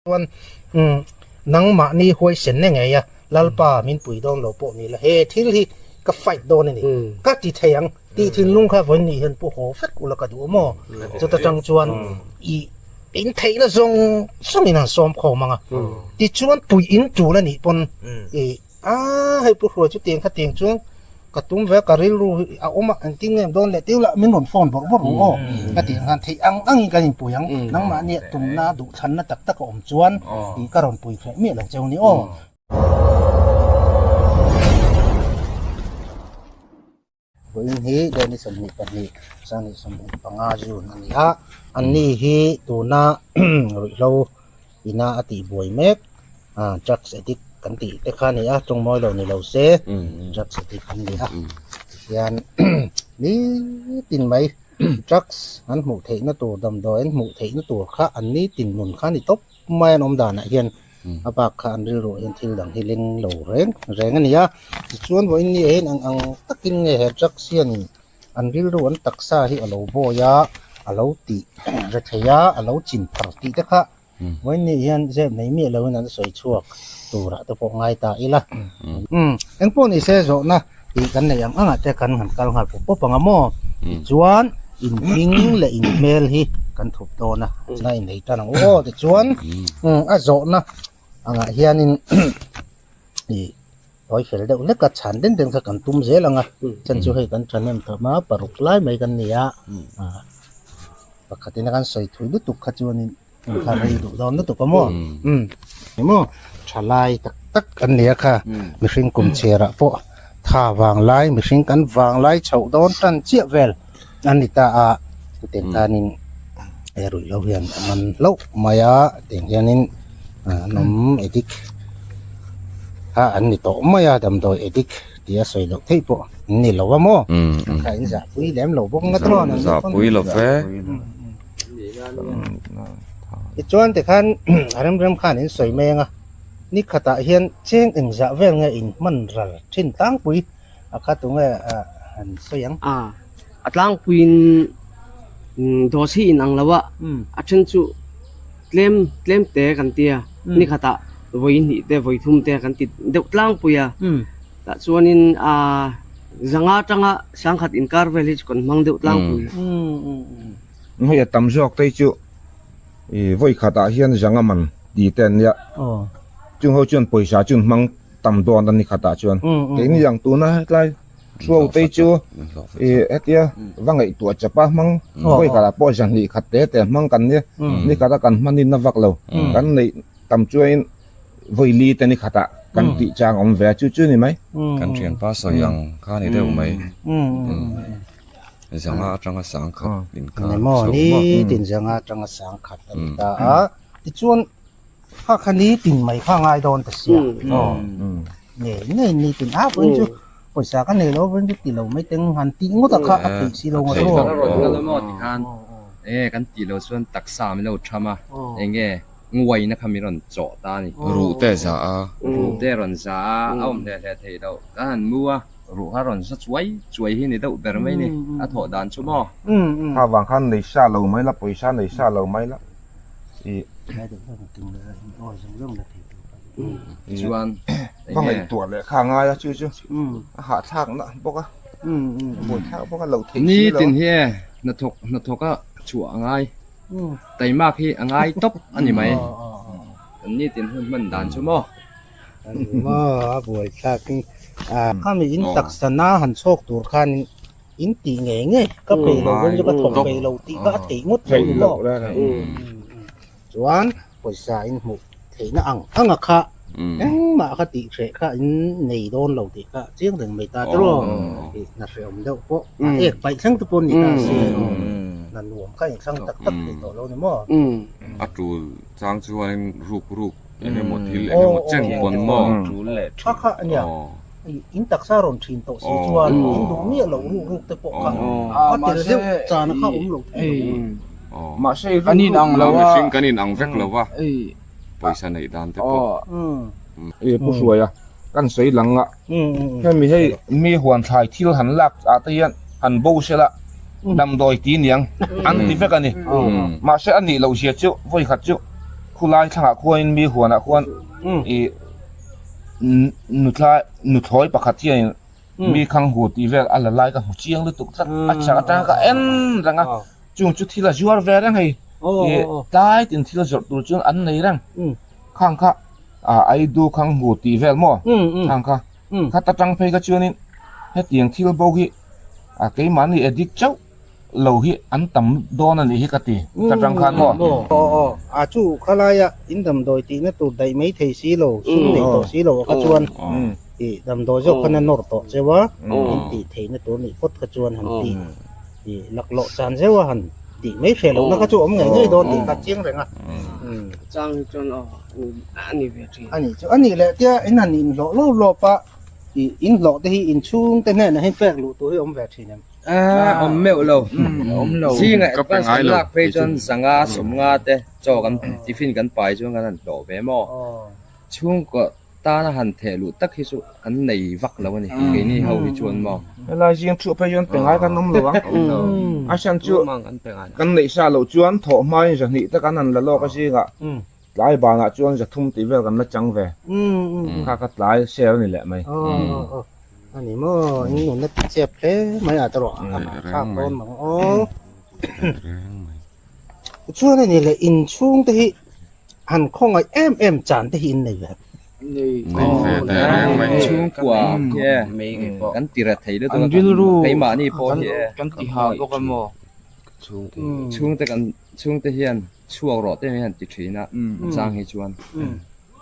Chuan nangmahni huaisen na ngei a, Lalpa min pui dawn lo pawh ni la, he thil hi ka fight dawn a ni, ka ti thei ang tih thinlung kha vawiin ni hian pu haw vek ula ka duh maw? Chuta tang chuan i in theihna zawng zawngin han sawm khawm ang a, tichuan pui in tul a nih pawn i A hei pu Hruai chu tiang kha tiang chuan ka tum ve a, ka rilru hi a awm a, engtin nge dawn leh tiu lah min rawn phone bawrh bawrh ru aw ka tih ang khan theih ang angin kan inpui ang, nangmahnia tumna duhthlanna tak tak a awm chuan ih ka rawn pui hreh miah lo cheu ni aw. Vawiin hi Deni 22, 2025 June a ni a, anni hi tuna ruihhlo ina a tihbuai mek drugs addict kan tih te kha a ni a, tawngmawi lo ni lo se drugs addict an ni a, tihian nitin mai drugs an hmuh theihna tur damdawi an hmuh theihna tur kha an nitin nun kha a ni tawp mai an awm danah hian. A bak kha an rilruah hian thil dang hi leng lo reng reng a ni a, tichuan vawiin ni ah hian eng ang takin nge he drugs hianin an rilru an taksa hi a lo bawi a, a lo tih re thei a, a lo chin phar tih te kha vawiin ni hian zep nei miah loin an sawi chhuak turah te pawh ngai ta ila. Umm eng pawh ni se zawhna tih kan neih ang angah te kan han kal nghal pawp pawp ang a maw? Tichuan in hming leh in hmel hi kan thup dawn a, na in nei tan ang u aw. Tichuan a zawhna angah hianin ih tawi fel deuh hlek a chhan den den kha kan tum zel ang a, chan chu hei kan thahnem tham a paruk lai mai kan ni a, pakhatin a kan sawi thui lutuk kha chuanin. Kha rei duh dawn lutuk a maw? Umm emaw tha lai tak tak an nia kha mihring kum chhiarah pawh tha vang lai mihring kan vang lai chhoh dawn tan chiah vel an ni ta a chutiang khanin he ruihhlo hian a man hlauh mai a tiang hianin an awm addict kha an ni tawh mai a damdawi addict tia sawi loh theih pawh an ni lo a maw? Kha in zahpui lem lo bawk ngat rawn an zahpui lo ve. Tichuan tikhan a rem rem khan in sawi mai anga ni khatah hian cheng engzah vel nge in hman ral thin tlangpui a kha tunge han sawi ang. A a tlangpuiin dawh hi in ang lo a, a then chu tlem tlem te kan tia ni khatah vawi hnih te vawi thum te kan ti deuh tlangpui a. Tah chuanin a zanga atanga sangkhat inkar vel hi chu kan hmang deuh tlangpui. Hei a tam zawk te hi chu ih vawi khatah hian zanga man ti te an nia. Chung ho chuan pawisa chu an hmang tam dawn a ni khatah chuan. Keini ang tuna hetlai thuau te hi chu ih hetia va ngaihtuah chapa hmang vawi khatah pawh zahnih khat te te hmang kan nia. Ni khata kan hmanin a vak lo. Kan neih tam chuanin vawi li te ni khatah kan tih chang awm ve a chu chu ni mai. Kan thianpa sawi ang kha ni deuh mai. Zanga atanga sang khat in kha Ni maw ni tin zanga atanga sang khat a ni ta a tichuan kha kha ni tin mai kha ngai dawn ta sia aw nge nge ni tin a vawiin chu pawisa ka nei lo vawiin chu ti lo mai teng han tih ngawt a kha a theih si lo ngawt aw. Enge kan tih lo chuan taksa min lo tham a enge nguaina kha min rawn chawh ta a ni. Ruh te za a. Ruh te rawn za a, a awm hle hle theih loh. Kan han mu a, ruh kha rawn za chuai chuai hi ni deuh ber mai ni, a thawh dan chu maw? Kha vang khan nei sa lo mai la, pawisa nei sa lo mai la. I. Chuan Va ngaihtuah leh kha a ngai a chu chu a hahthlak na bawk a, buaithlak bawk a, lo theih si lo. Nitin hi e, hnathawk hnathawk a chhuah a ngai. Taimak hi a ngai tawp a ni mai. Kan nitin hun hman dan chu maw? Maw a buaithlak in khami in taksa na han chhawk tur khan in tih ngei ngei ka peih lo dawn chu ka thawk peih lo tih kha a theih ngawt lo ni maw? Chuan pawisa in hmuh theihna ang ang a kha engmah kha tih hreh kha in nei dawn lo tih kha chiang reng mai ta tiraw hna hrehawm deuh pawh a ek paih thleng te pawh ni ta se hna nuam kha in thlang tak tak thei tawh lo ni maw. A tul chang chuanin ruk ruk eng emaw thil eng emaw chen pawn maw. Kha kha a nia in taksa rawn thin tawh si chuan in duh miah loh ruk ruk te pawh kha a tel deuh chana kha awm lo thei lo. Mahse kan in ang lo a. Mihring kan in ang vek lo va. Pawisa neih dan te pawh. E pu hruai a kan sawi lang a hemi hei mi huan thlai thil han lak ah te hian han bo sela damdawi ti niang an ti vek a ni mahse a nih loh zia chu vawi khat chu. Khulai thlangah khuanin mi huanah khuan ih nuthlai nuthlawi pakhat hianin mi khang hu tih vel a la lai ka hmu chiang lutuk tlat a chak atang ka en reng a chung chu thil a zuar ve reng hei ih tlai tin thil zawrh tur chuan an nei reng khang kha ah aidu khang hu tih vel maw khang kha khat atang phei kha chuanin hetiang thil bo hi a keimahni addict chauh. lo hi an tam dawn a nih hi ka ti ka tang khan maw. Aw aw a chu khalaia in damdawi tihna tur daih mai thei si lo sum nei tawh si lo a kha chuan ih damdawi zawk khan a nawr tawh cheu a in tih theihna tur nih phawt kha chuan han tih ih laklawh chan zeuh a han tih mai hreh lohna kha chu awm ngei ngei dawn tih kha chiang reng a. Chang hi chuan aw a ni ve thin. A nih chu a nih leh tia in han inhlawh lawp lawp a ih inhlawh te hi inchhung te hnenah hian pek luh tur hi awm ve thin em? Awm meuh lo. Zingah advance kan lak phei chuan zanga sawmnga te chaw kan tiffin kan pai chuan kan han hlawh ve maw. Chhungkaw tana han theh luh tak hi chu kan nei vak lo a ni keini ho hi chuan maw. Helai zing thuah phei chuan pe ngai kan awm lo ang. A chhan chu kan neih sa loh chuan thawh hmain zahnih te kan han la lawk a zingah tlai banah chuan zathum tih vel kan la chang ve. Kha kha tlai share a ni leh mai. A ni maw, in nunna ti chep hle mai a tawrh a thlak dawn mang aw. Chuan a ni le, inchhung te hi han khawngaih em em chan te hi in nei ve. Nei ve teh reng mai. Chhungkua khi kan ti ra thei lutuk a, keimahni pawh hi e. Kan ti hah bawk a maw. Chhungte kan chhungte hian chhuak rawh te hian ti thin a, a chang hi chuan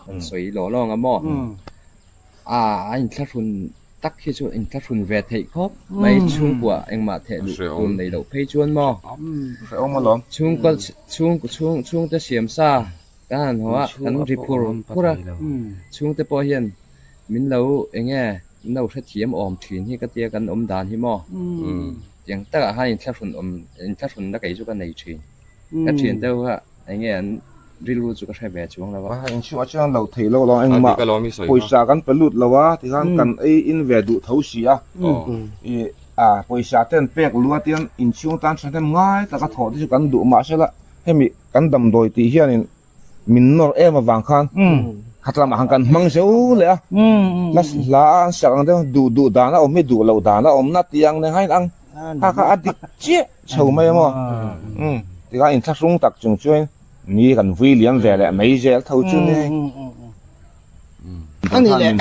kan sawi lawh lawng a maw. A a inthlahrun tak hi chu inthlahrun ve theih khawp mai chhungkua engmah theh luh tur nei loh phei chuan maw Hrehawm alawm. Chhungkaw chhung chhung chhungte siam sa kan han haw a kan ri phur phur a chhungte pawh hian min lo eng nge min lo hrethiam awm thin hi ka tia kan awm dan hi maw tiang takah khan inthlahrun awm inthlahrun na kei chu ka nei thin ka thian deuh kha eng nge an rilru chu ka hre ve chuang lo a. Inchhungah chuan lo theih lo lo engmah pawisa kan pe lut lo a tikhan kan ei in ve duh tho si a ih a pawisa ten pek lua tian inchhung tan thahnem ngai taka thawh te chu kan duh mahsela hemi kan damdawi tih hianin min nawr em avang khan khatlamah han kan hmang zo leh a hla hla an sak ang deuh duh duh dan a awm hi duh loh dan a awm na tih ang neng hain ang kha kha a dik chiah chho mai a maw tikhan inthlahrung tak chung chuan Ni kan vui liam ve leh mai zel tho chu ni. A nih leh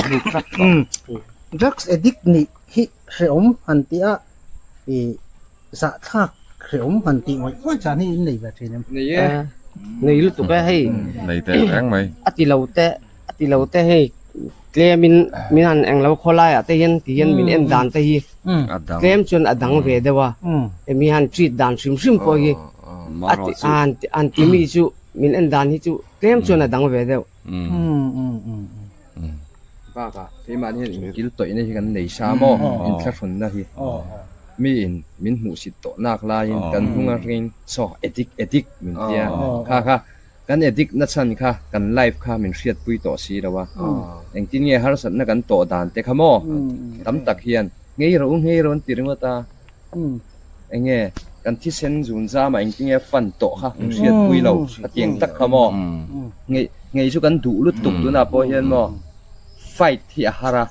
drugs addict nih hi hrehawm han tih a i zahthlak hrehawm han tih ngawih ngawih chan hi in nei ve thin em? Nei e. Nei lutuk e hei. Nei teh reng mai. A ti lo te a ti lo te hei tlem in min han eng lo khawlai ah te hian ti hian min en dan te hi tlem chuan a dang ve deuh a mi han treat dan hrim hrim pawh hi an ti mi chu min en dan hi chu tlem chuan a dang ve deuh. Bakah keimahni hian inkil tawihna hi kan nei sa maw inthlahrunna hi mi in min hmuhsit tawh nak laiin kan hnung atangin saw addict addict min tia kha kha Kan addict na chhan kha kan life kha min hriatpui tawh si lo a, engtin nge harsatna kan tawh dan te kha maw? Tam tak hian ngei rawh u ngei rawh an ti ringawt a, eng nge kan thisen zun zamah engtin nge fan tawh kha min hriatpui lo a tiang tak kha maw? Ngei ngei chu kan duh lutuk tunah pawh hian maw fight hi a har a,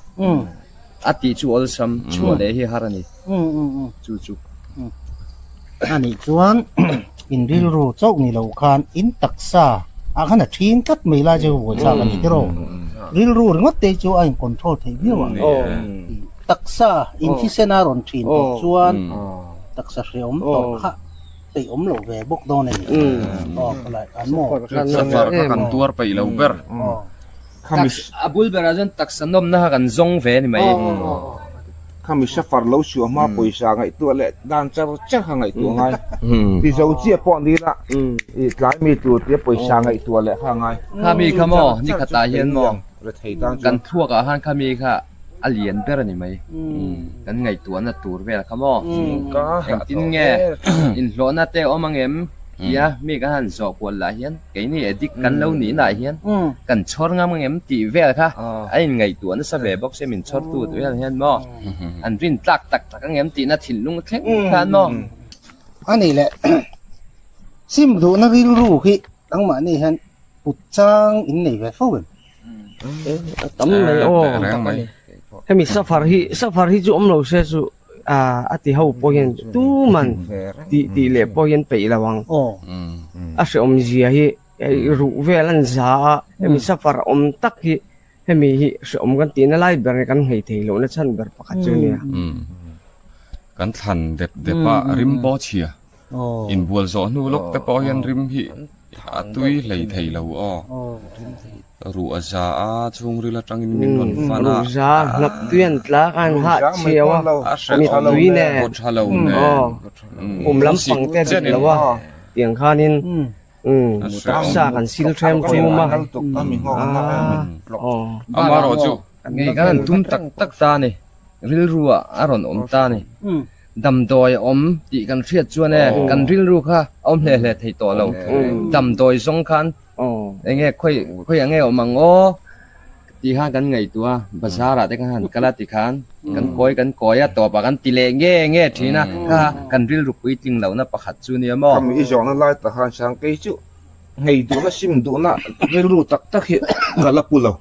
a tih chu awlsam chhuah leh hi a har a ni chu chu. A nih chuan in rilru chauh ni lo khan in taksa ah khan a thin tlat mai lai chu buaithlak a ni tiraw. Rilru ringawt te chu a in control theih viau ang. Taksa in thisen a rawn thin tawh chuan taksa hreawm tawh kha peih awm lo ve bawk dawn a ni. Aw khawlai an maw. Safar kha kan tuar peih lo ber. A bul berah chuan taksa nawmna kha kan zawng ve a ni mai. Khami safar lo suah hma pawisa ngaihtuah leh dan char char kha ngaihtuah ngai. Ti zo chiah pawh ni la i tlai mi tur tia pawisa ngaihtuah leh kha ngai. Khami kha maw ni khatah hian maw kan thluak ah khan khami kha a lian ber a ni mai. Kan ngaihtuahna tur vel kha maw engtin nge inhlawhna te awm ang em tia mi kan han zawh kual lah hian Keini addict kan lo nih nah hian kan chhawr ngam ang em tih vel kha a in ngaihtuah nasa ve bawk se min chhawr tu vel hian maw an rin tlak tak tak ang em tihna thinlung thleng khan maw. A nih leh sim duhna rilru hi nangmahni hian put chang in nei ve fo em? A tam mai aw. Hemi safar hi safar hi chu awm lo se chu a ti ho pawh hian tuman tih tih leh pawh hian peih lo ang. A hreawm zia hi ruh vel an za a, hemi safar awm tak hi hemi hi hreawm kan tihna lai ber nge kan nghei thei lohna chhan ber pakhat chu nia. Kan thlan dep dep a rim pawh chhia. Inbual zawh hnu lawk te pawh hian rim hi a tui hlei thei lo aw. Ruh a za a, chhungril atangin min rawn fan a. Ruh za hnap tui an tlak a, an hah chhiau a, mit tui nen, kaw tha lo nen, pum lampang te a dik lo a, tiang khanin taksa kan sil hrem ṭhum a. Amaherawhchu. Ngei kan han tum tak tak ta a ni, rilru ah a rawn awm ta a ni. Damdawi a awm tih kan hriat chuan e, kan rilru kha a awm hle hle thei tawh lo. Damdawi zawng khan eng nge khawi khawi ang nge awm ang aw tih khan kan ngaihtuah a, bazar ah te khan han kal a tikhan kan kawi kan kawi a tawpah kan ti leh nge nge thin a, kha kan rilru puitling lohna pakhat chu nia maw. Khami i zawhna lai tak khan sang kei chu Ngei duhna sim duhna rilru tak tak hi ka la pu lo.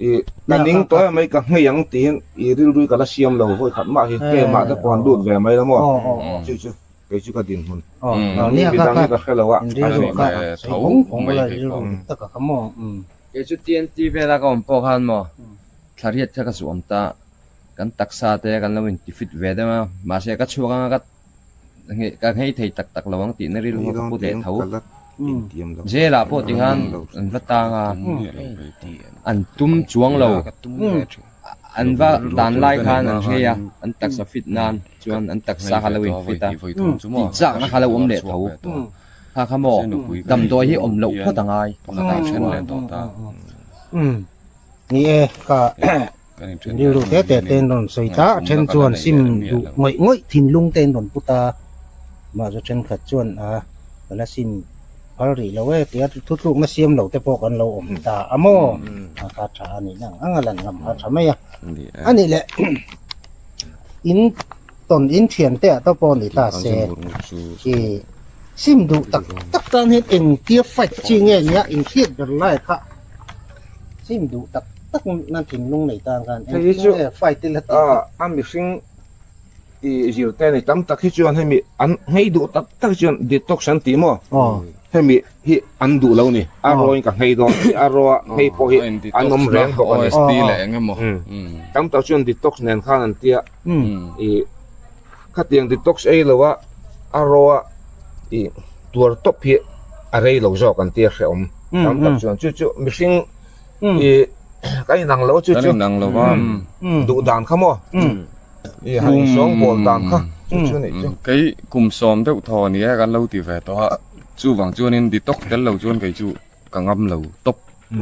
I ka ning tawh em mai ka ngei ang tiin i rilru hi ka la siam lo vawi khat mah hi keimah te pawh an lut ve mai la maw chu chu kei chu ka dinhmun ni midang hi ka hre lo a. Kei chu TNT vela ka awm pawh khan maw thlariat kha ka zuam ta kan taksa te kan lo inti fit ve deuh a mahse ka chhuak anga ka Ka nghei thei tak tak lo ang tihna rilru ka pu leh tho. Jail ah pawh tikhan an va tang a, an tum chuang lo. An va dan lai khan an nghei a, an taksa fit nan chuan an taksa kha lo in fit a, tih chakna kha lo awm leh tho. Kha kha maw damdawi hi awm loh phawt a ngai. Ni e, ka Rilru te te te in rawn sawi ta, a then chuan sim duh ngawih ngawih thinlung te in rawn put a, mah chu thenkhat chuan a ka la sim phal rih lo e tia thuthlukna siam lo te pawh kan lo awm ta a maw? A kha tha a nih ang ang a lan ngam kha tha mai a, a nih leh in tawn in thian te ah te pawh ni ta se i sim duh tak tak tan hian engtia fight chi nge nia inhriat ber lai kha. Sim duh tak tak na thinlung nei tan khan Hei hi chu engtin nge fight ila tih a a mihring i zirte nei tam tak hi chuan hemi an nghei duh tak tak chuan detox an tih maw hemi hi an duh lo ni a rawin ka nghei dawn tih a raw a nghei pawh hi an awm reng bawk a ni OST leh eng emaw tam tak chuan detox nen khan an tia i khatiang detox ei lo a a raw a i tuar tawp hi a rei lo zawk an tia hrehawm. Tam tak chuan chu chu mihring i kan inang lo chu chu kan inang lo va duh dan kha maw i han insawng bawl dan kha chu chu nih chu kei kum sawm deuh thaw ni e kan lo ti ve tawh a chuvang chuanin detox tel lo chuan kei chu ka ngam lo tawp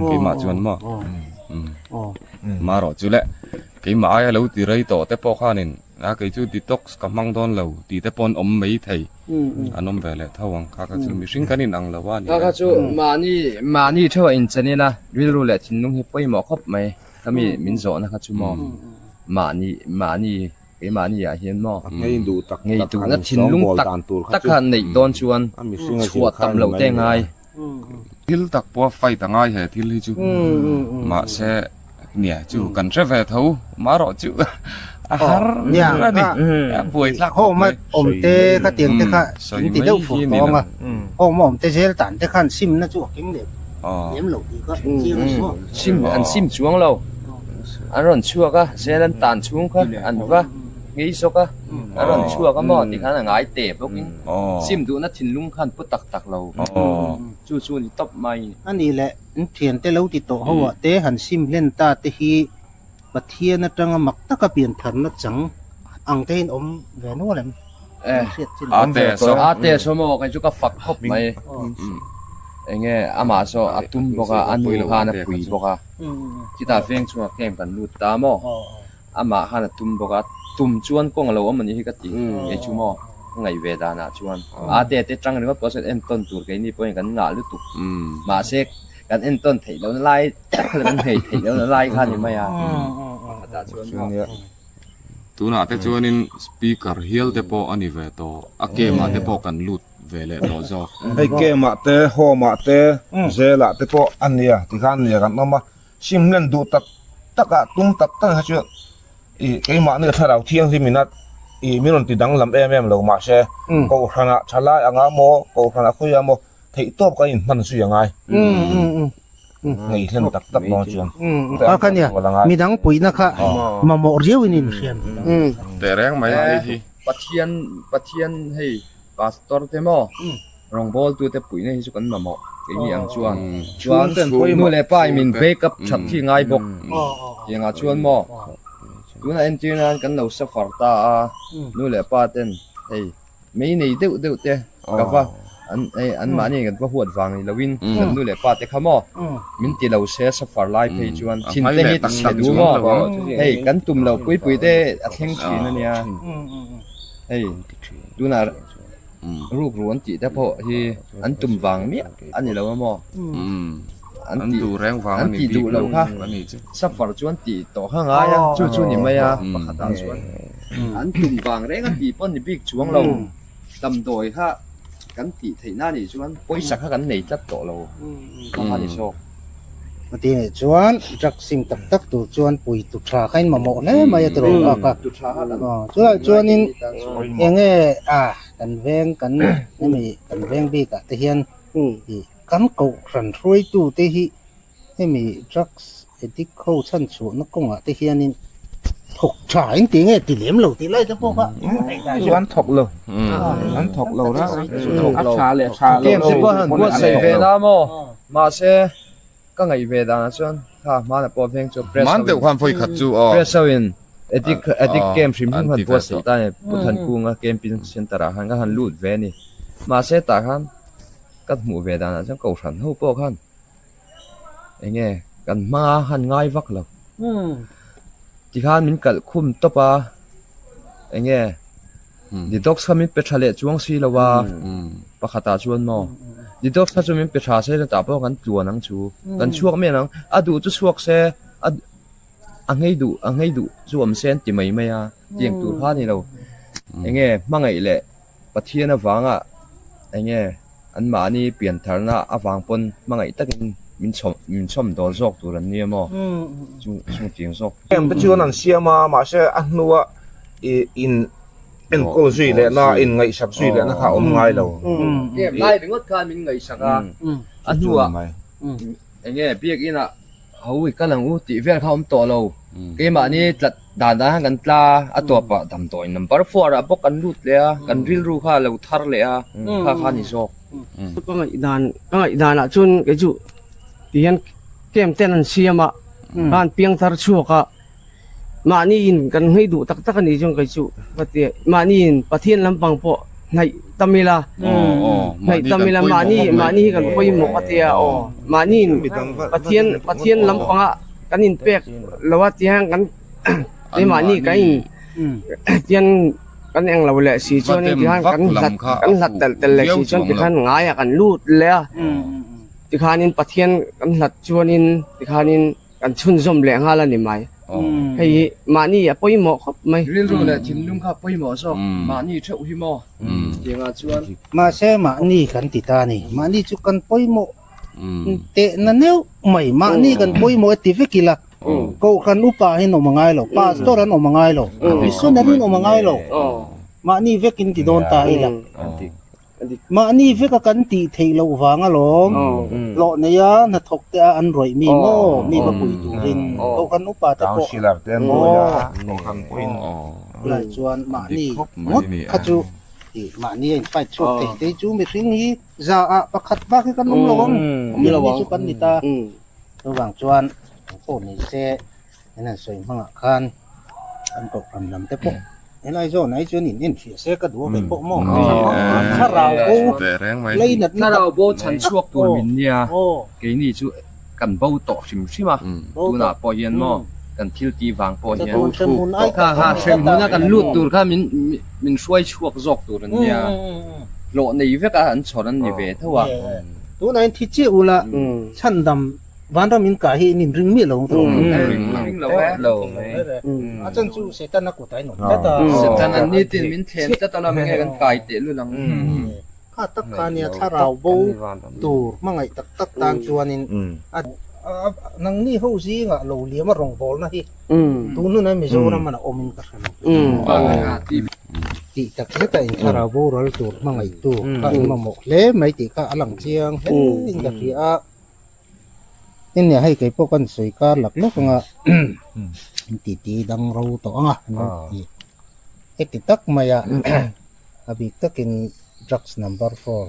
keimah chuan maw marawh chu le keimah aia lo ti rei tawh te pawh khanin A kei chu detox ka hmang dawn lo tih te pawh an awm mai thei. An awm ve leh tho ang kha kha chu mihring kan inang lo a ni. Kha kha chu mahni mahni theuh a inchen ila rilru leh thinlung hi pawimawh khawp mai. Ka mi min zawhna kha chu maw mahni mahni keimahni ah hian maw Ngei duh tak ngei tak duhna han thinlung sawngbawl tak dan tur kha tak chu kha neih dawn chuan a mihring a zir chhuah kha tam ni loh mai te ni ngai. Thil tak pawh a fight a ngai he thil hi chu mahse Nia chu kan hre ve tho marawh chu a har a ni a buai thlak khawp mai. Awm te kha tiang te kha in ti deuh fur tawng a home a awm te zel tan te khan sim na chu a keng leh lem lo tih kha chiang a ni maw. Sim an sim chuang lo an rawn chhuak a zel an tan chhung kha an va ngei zawk a an rawn chhuak a maw ti khan a ngai teh bawkin sim duhna thinlung khan pu tak tak lo chu chu a ni tawp mai. A nih leh An thiante lo ti tawh ho ah te han sim hlen ta te hi Pathian atanga mak taka pian tharna chang ang te in awm ve nual em? Eh, Ate saw. Ate saw maw kei chu ka fak khawp mai. Enge amah saw a tum bawk a, a nu khan a pui bawk a. Chutah veng chhungah camp kan lut ta maw. Amah khan a tum bawk a, tum chuan kawng a lo awm a nih hi ka ti kei chu maw, ka ngaih ve danah chuan a te te tang ringawt pawh chuan entawn tur keini pawhin kan ngah lutuk. Mahse kan entawn theih lohna lai kan hmei theih lohna lai kha a ni mai a, pakhatah chuan maw. Tunah te chuanin speaker hial te pawh a ni ve tawh, a game ah te pawh kan lut. ve leh tawh zawk. Hei game ah te, home ah te, jail ah te pawh a nia tikhan nia kan awm a, sim hlen duh tak tak ah tum tak tak kha chu ih keimahni thlarau thianghlim in a ih min rawn ti danglam em em lo mahse kohhran ah thalai anga maw kohhran ah khawiah maw theih tawp kan inhman zui a ngai. Ngei hlen tak tak dawn chuan. A kha nia, midang puihna kha mamawh riau in inhriam. Teh reng mai hei hi. Pathian Pathian hei pastor te maw rawngbawl tu te puihna hi chu kan mamawh keini ang chuan chuan nu leh pa in min back up that hi ngai bawk tiangah chuan maw tunah entir nan kan lo suffer ta a nu leh pa ten hei Mei nei deuh deuh te ka va an hei an mahni kan va huat vang ni loin kan nu leh pa te kha maw min ti lo se safar lai phei chuan thin te hi chhe duh maw hei kan tum lo pui pui te a thleng thin a nia hei tunah rukru an tih te pawh hi an tum vang miah a ni lo a maw an tih an tih duh loh kha safar chuan tih tawh kha ngai a chu chu ni mai a pakhatah chuan. An tum vang reng a tih pawh ni bik chuang lo. Damdawi kha kan tih theih na nih chuan pawisa kha kan nei tlat tawh lo kha kha ni zawk. Mati nih chuan drug sim tak tak tur chuan pui tu tha kha in mamawh hle mai a ti rawh bak a. Chulai chuanin enge a kan veng kan hemi kan veng bikah te hian kan kohhran hruaitu te hi Hemi drugs addict ho chhan chhuahna kawngah te hianin thawk tha in ti nge ti lem lo tih lai te pawh kha chu an thawk lo an thawk lo ra a tha leh tha lo game te pawh han buatsaih ve na maw mahse ka ngaih ve danah chuan kha hmanah pawh veng chu press man deuh khan vawi khat chu aw press ho in addict addict game hrim hrim han buatsaih ta ni Pu Thankunga camping center ah khan ka han lut ve a ni mahse tah khan ka hmuh ve danah chuan kohhran ho pawh khan Enge kan hmanga han ngai vak lo. Tikhan min kalh khum tawp a, enge detox kha min pe tha leh chuang si lo a, pakhatah chuan maw detox kha chu min pe tha se chutah pawh kan tluan ang chu, kan chhuak miah ang, a duh chu chhuak se a a nghei duh a nghei duh chu awm se an ti mai mai a, tiang tur kha a ni lo. Enge hmangaih leh Pathian avanga enge anmahni piantharna avang pawn hmangaih takin min chhawm min chhawm dawl zawk tur an nia maw chung chungtiang zawk. Em te chuan an siam a mahse a hnua i in enkawl zui lehna in ngaihsak zui lehna kha a awm ngai lo. Em lai ringawt khan min ngaihsak a a hnuah enge biakinah Ho i kal ang u tih vel kha awm tawh lo. Keimahni tlat dan dan khan kan tla a tawpah damdawi number four ah bawk kan lut leh a, kan rilru kha a lo thar leh a, kha kha a ni zawk. Ka ngaihdan ka ngaihdan ah chuan kei chu ti hian camp ten an siam a, khan piang thar chhuak a, mahni in kan nghei duh tak tak a nih chuan kei chu ka ti mahni in Pathian lampang pawh hnaih tam ila hnaih tam ila mahni mahni hi kan pawimawh ka tia aw mahni in Pathian Pathian lampanga kan in pek lo a tiang kan keimahni kan in tian kan eng lo leh si chuan in tikhan kan hlat kan hlat tel tel leh si chuan tikhan ngaiah kan lut leh a tikhanin Pathian kan hlat chuanin tikhanin Kan chhunzawm leh nghal a ni mai. Hei hi mahni a pawimawh khawp mai. Rilru leh thinlung kha pawimawh zawk. Mahni theuh hi maw? Tiangah chuan. Mahse mahni kan ti ta a ni. Mahni chu kan pawimawh tehna neuh mai. Mahni kan pawimawh e ti vek ila. Kohhran upa hi an awm a ngai lo. Pastor an awm a ngai lo. Missionary an awm a ngai lo. Mahni vekin ti dawn ta ila. Mahni veka kan tih theih loh vang alawm, hlawh neia hnathawk te a an rawih mi maw, mi va pui turin Kohhran upa te pawh lai chuan mahni ngawt kha chu mahni a in fight chhuak thei te chu mihring hi za ah pakhat bak hi kan awm lo ang, mi chu kan ni ta. Chuvang chuan engpawh ni se. An han sawi hmangah khan an kohhran lam te pawh helai zawn ai chuan in enfiah se ka duh a kei pawh maw thlarau bo leinat na thlarau bo chhan chhuak tur min nia keini chu kan bo tawh hrim hrim a tunah pawh hian maw kan thil tih vang pawh hian kha kha hrem hmuna kan lut tur kha min min hruai chhuak zawk tur an nia hlawh nei vek a an chhawr an ni ve tho a tunah hian thi chiah ula chhandam Vanram in kah hi in inring miah lo ang tawh. Ring lo e. Lo mai. A chan chu Satan a kut a inawm tlat a. Satan an nitin min thlem tlat a lawm enge kan kai teh lul ang. Kha tak kha nia thlarau bo tur hmangaih tak tak tan chuanin a nangni ho zingah lo liam a rawngbawlna hi tun hunah Mizoram a awmin ka hre lo. Tih tak zeta in thlarau boral tur hmangaihtu kha in mamawh hle mai tih kha a lang chiang hle in ka hria a. Tin nia hei kei pawh kan sawi kar lak lawk anga in titi dang ro tawh anga heti tak maia a bik takin drugs number four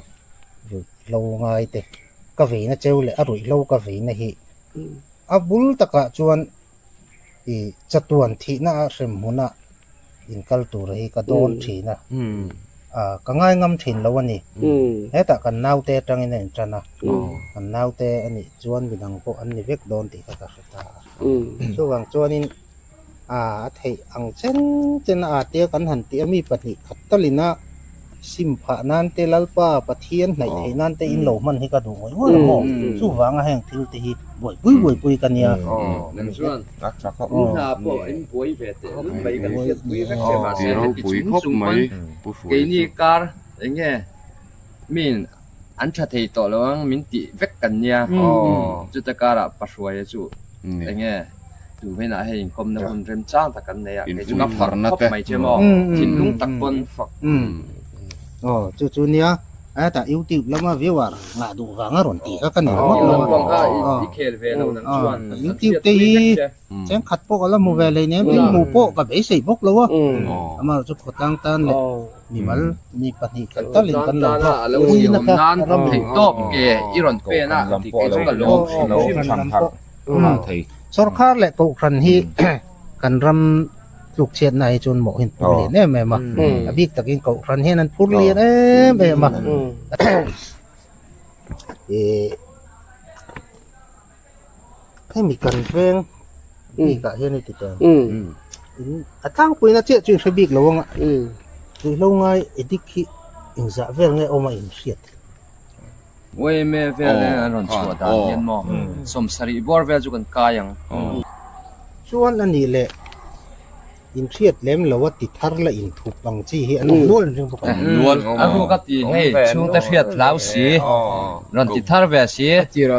ruihhlo ngai te ka veina cheu leh a ruihhlo ka veina hi a bul takah chuan ih chatuan thihna a hrem hmuna inkal tur hi ka dawn thin a, ah ka ngai ngam thin lo a ni. Hetah kan naute atangin a intan a, kan naute a nih chuan midang pawh an ni vek dawn tih kha ka hre ta a. Chuvang chuanin ah a theih ang chen chen a tia kan han tih a mi pahnih khat talin a sim phah nan te Lalpa Pathian hnaih theih nan te in lo hman hi ka duh ngawih ngawih ang maw? Chuvanga heng thil te hi buaipui buaipui ka nia. A tha khawp mai. Hna pawh in buai ve teh lul mai kan hriat pui vek che mahse heti chung chung pawn keini kar eng nge min an tha thei tawh lo ang min tih vek kan nia chuta karah Pahruaia chu eng nge tu venah hei inkawmna hun remchang tak kan nei a kei chu ka fak khawp mai che maw thinlung tak pawn fak. Aw chu chu nia Hetah YouTube lama viewer ngah duh vang a rawn tih kha ka ni ringawt lo a. I khel ve lo nang chuan. YouTube te hi chengkhat pawh ka la hmu ve hlei nem, tin hmuh pawh ka beisei bawk lo a. Amaherawhchu chu khawtlang tan leh mimal mi pahnih khat talin kan lo hlawk puina kha ram theih tawp ke i rawn pen a kei chu ka lawm hrim hrim. Sorkar leh kohhran hi kan ram tlukchhiatna hi chuan mawh hi an phur lian em em a, a bik takin kohhran hian an phur lian em em a. Ih hemi kan veng bikah hian i ti teh ang a tlangpuina chiah chu in hre bik lo ang a, ruihhlo ngai addict hi engzah vel nge awm a inhriat. Yma vel an rawn chhuah dan hian maw sawmsarih bawr vel chu kan kai ang. Chuan a nih leh inhriat lem lo a ti thar la inthup ang chi hi an awm nual an ring bawk a. Nual a ruk a ti hei chhungte hriat hlau si rawn ti thar ve si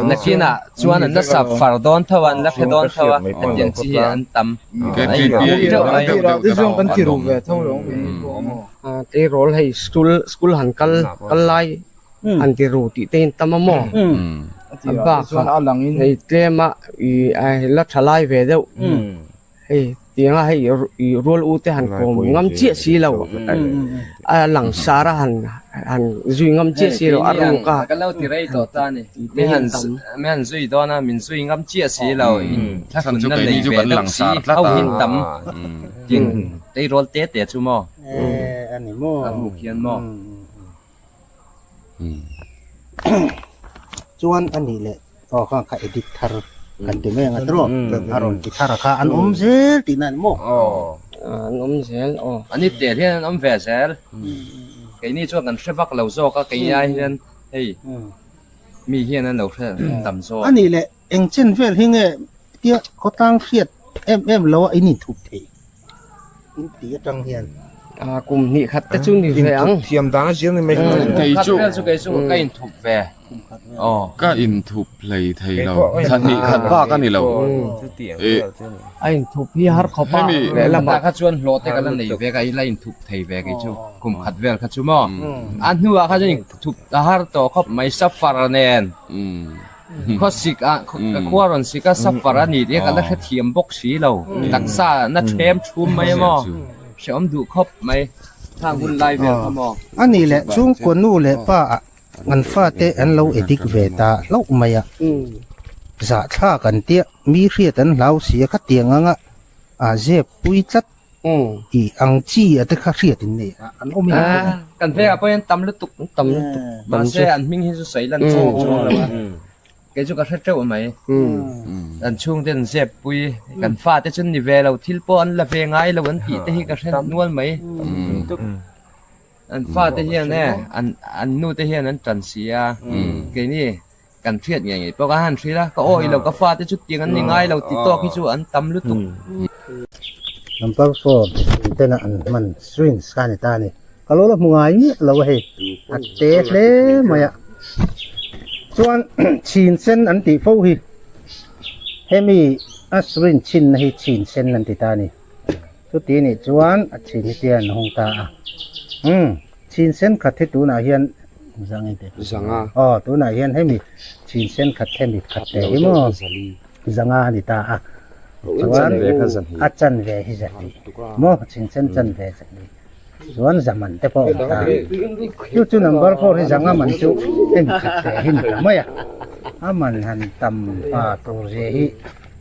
nakinah chuan an la sap far dawn tho a an la hre dawn tho a hetiang chi hi an tam. Tleirawl hei school school han kal kal lai an ti ru tih te in tam a maw a bak a hei tlem a ih a la tha lai ve deuh hei tiang a hei ih rual u te han kawm ngam chiah si lo a lang sar a han han zui ngam chiah si lo a ruk a kan lo ti rei tawh ta a ni mi han mi han zui dawn a min zui ngam chiah si lo in thlahrun na nei ve deuh si ho hin tam tin tleirawl te te chu maw a ruk hian maw. Chuan a nih leh aw kha kha edit thar kan ti mai ang a tiraw a rawn ti thar a kha an awm zel tihna a ni maw? An awm zel aw. An ni tel hian an awm ve zel. Keini chuan kan hre vak lo zawk a kei ai hian hei mi hian an lo hre tam zawk. A nih leh eng chen vel hi nge tia khawtlang hriat em em lo a in inthup theih? In tih atang hian. A kum hnih khat te chu ni ve ang. Thiam dan a zir ni mai. Kei chu vel chu kei chu ka inthup ve. Aw ka inthup hlei thei lo. Thla hnih khat bak a ni lo. A inthup hi har khawp a. Lehlamah kha chuan hlawh te ka la nei ve ka la inthup thei ve kei chu. Kum khat vel kha chu maw. A hnuah kha chuan inthup a har tawh khawp mai safar nen. Khaw sik ah ka khua rawn sik a suffer a ni tih ka la hrethiam bawk si lo. Taksa na thlem thum mai emaw hrehawm duh khawp mai khang hun lai vel kha maw. A nih leh chhungkaw nu leh pa ah an fate an lo addict ve ta hlauh mai a, zahthlak an tia mi hriat an hlau si a khatiang anga a zep pui tlat Tih ang chi a te kha hriat in nei a, an awm in an awm. Kan vengah pawh hian tam lutuk, tam lutuk. Mahse an hming hi chu sawi lan chi ni chuang lo a, kei chu ka hre teuh mai. An chhungte an zep pui, kan fate chu ni ve lo, thil pawh an la ve ngai lo an tih te hi ka hre nual mai. An fate hian e, an nu te hian an tan si a, keini Kan hriat ngei ngei pawh ka han hrilh a, ka awi lo ka fate chu tiang an ni ngai lo ti tawk hi chu an tam lutuk. Number four tena an hman syringe kha a ni ta a ni. Ka lo la hmu ngai miah lo a hei. A te hle mai a. Chuan chhin sen an tih fo hi hemi a syringe chhinna hi chhin sen an ti ta a ni. Chuti nih chuan a chhin hi tian a hung ta a. Umm chhin sen khat hi tunah hian zang in teh. Zanga. Aw tunah hian hemi chhin sen khat hemi khat teh hi maw zanga a ni ta a. Chuan a chanve hi zahnih maw chhin sen chanve zahnih. Chuan zaman te pawh a awm ta. Chu chu number four hi zanga man chu hemi khat teh hi ni ta mai a. A man han tam pa tur zia hi.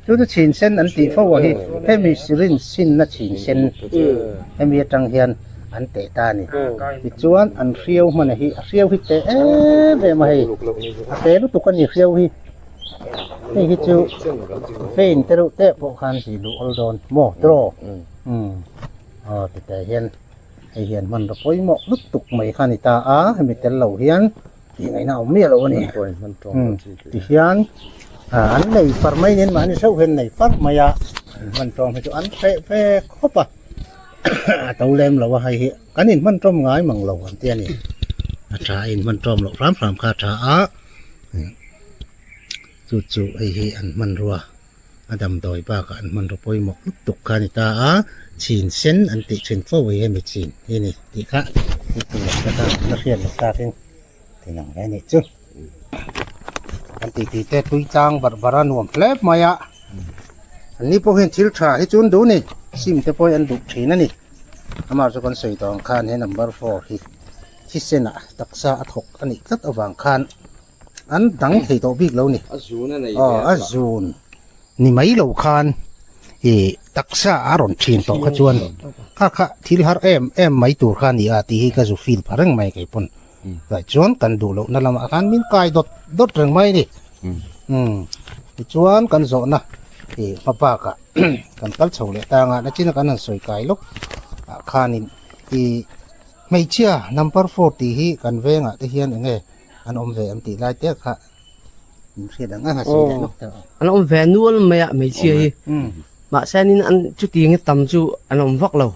Chu chu chhin sen an tih fo a hi hemi syringe chhinna chhin sen hemi atang hian an teh ta a ni. Tichuan an hriau hman a hi a hriau hi teh em em a hei a te lutuk a ni hriau hi hei hi chu vein te reuh teh pawh khan tih luh awl dawn maw tiraw umm aw ti teh hian hei hian hmanraw pawimawh lutuk mai kha a ni ta a hemi tel lo hian. Tih ngaihna a awm miah lo a ni. Ti hian an nei far mai nen mahni theuh hian nei far mai a, an hman tawm hi chu an hreh ve khawp a, a to lem lo a hei hi kan inhman tawm ngai mang lo an ti a ni. A tha a inhman tawm loh hram hram kha a tha a, chu chu hei hi an hmanrua. A damdawi bakah an hmanraw pawimawh lutuk kha a ni ta a, chhin sen an tih thin fo hi hemi chin hi a ni tih kha la hriat loh takin ti lang ve a nih chu. Kan tih tih te tui tlang barh barh a nuam hle mai a, an ni pawh hian thil tha hi chu an duh a ni, sim te pawh hi an duh thin a ni. Amah chu kan sawi tawh ang khan he number four hi thisenah taksa a thawk a nih tlat avang khan an dang thei tawh bik lo ni. A zun a nei ve a zun ni mai lo khan ih taksa a rawn thin tawh kha chuan kha kha thil har em em mai tur kha a ni a tih hi ka zu feel pha reng mai kei pawn. Tah chuan kan duh lohna lamah khan min kai dawt dawt reng mai a ni. Umm tichuan kan zawhna ih hma bakah kan kal chho leh tang a nachina kan han sawi kai lawk ah khanin ih hmeichhia number four tih hi kan vengah te hian eng nge An awm ve em tih lai te kha min hriat ang a sawi leh lawk tawh. An awm ve nual mai a hmeichhia hi. Mahse nin an chutiang tam chu an awm vak lo.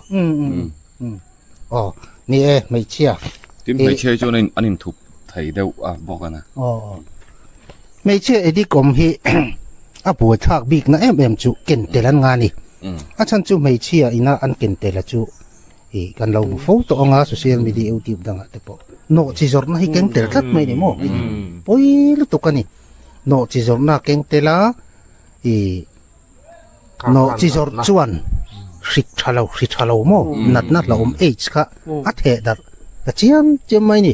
Aw ni e hmeichhia. Tin hmeichhia hi chuan an inthup thei deuh a bawk a na. Aw hmeichhia edik awm hi a buaithlak bikna em em chu ken tel an nga ni. A chhan chu hmeichhia ina an ken tel a chu Ih kan lo hmu fo tawh ang a social media youtube dangah te pawh nawh chi zawrhna hi keng tel tlat mai ni maw pawi lutuk a ni nawh chi zawrhna a keng tel a ih nawh chi zawrh chuan hrik tha lo hri tha lo maw natna hlauhawm aids kha a theh darh ta chiam chiam mai ni